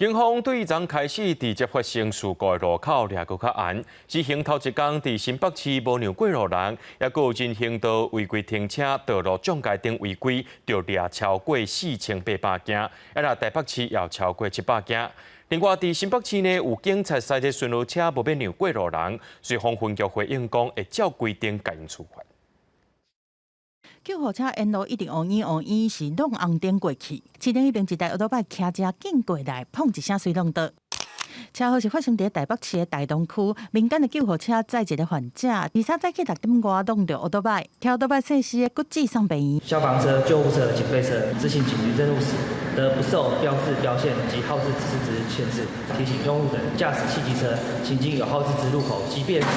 警方對昨開始佇這發生事故的路口掠閣較嚴，執行頭一工佇新北市無讓過路人，抑閣有人行道違規停車、道路障礙等違規，著掠超過4800件，啊若台北市也有超過700件。另外，佇新北市呢，有警察駛這巡邏車無欲讓過路人，瑞豐分局回應講會照規定共𪜶處罰。救護車沿路一直烏咿烏咿，是攏紅燈過去。市頂彼邊一台歐多擺騎車緊過來，砰一聲隨挵倒。車禍是發生佇台北市的大同區，民間的救護車載一个患者，23早起6點外挵著歐多擺，騎歐多擺逝死的骨折送病院。消防車、救護車、警備車執行緊急任務時，得不受標誌、標線及號誌指示之限制。提醒用路人駕駛汽機車行經有號誌之路口，即便是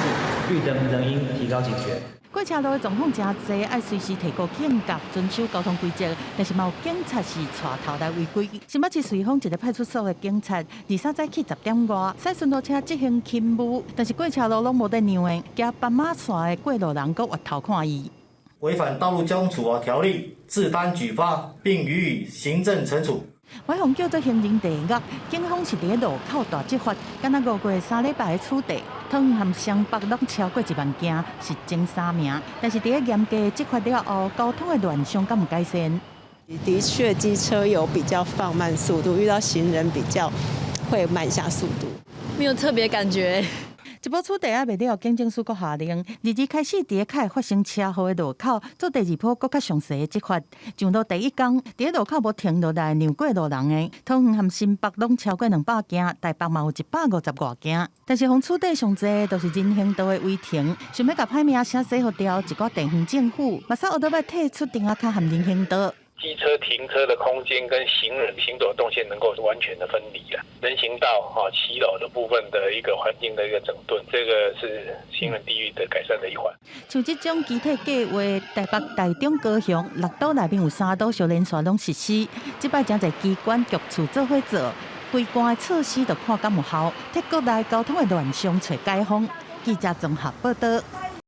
綠燈，仍應提高警覺。過車路的狀況誠濟，愛隨時提高警覺，遵守交通規則。但是嘛有警察是帶頭來違規。新北市瑞芳一个派出所的警察，23早起10點外，駛巡邏車執行勤務，但是過車路攏無咧讓的，驚斑馬線的過路人閣越頭看伊。違反道路交通處罰條例，治單舉發並予以行政懲處。予予叫做行人地獄，警方是佇路口大執法，敢若5月3禮拜的處罰，桃園和雙北攏超過1萬件，是前三名。但是佇咧嚴格執法了後，交通的亂象敢有改善？的確，機車有比較放慢速度，遇到行人比較會慢下速度。沒有特別感覺。一波處罰猶未了，警政署閣下令，22開始佇咧較會發生車禍的路口做第二波閣較詳細的執法。上路第一工，佇咧路口無停落來讓過路人的，桃園和新北攏超過200件，台北嘛有150外件。但是予處罰上濟，就是人行道的違停，想欲共歹名聲洗予掉，一寡地方政府嘛使烏都欲退出釘仔跤和人行道。機車停車的空間跟行人行走動線能夠完全的分離了，人行道哈騎樓的部分的一個環境的一個整頓，這個是行人地獄的改善的一環。像這種機鐵計畫，台北、台中、高雄六都內面有三都相連紲攏實施，這擺誠濟機關局處做伙做，規關的措施就看敢有效，替國內交通的亂象揣解方。記者綜合報道。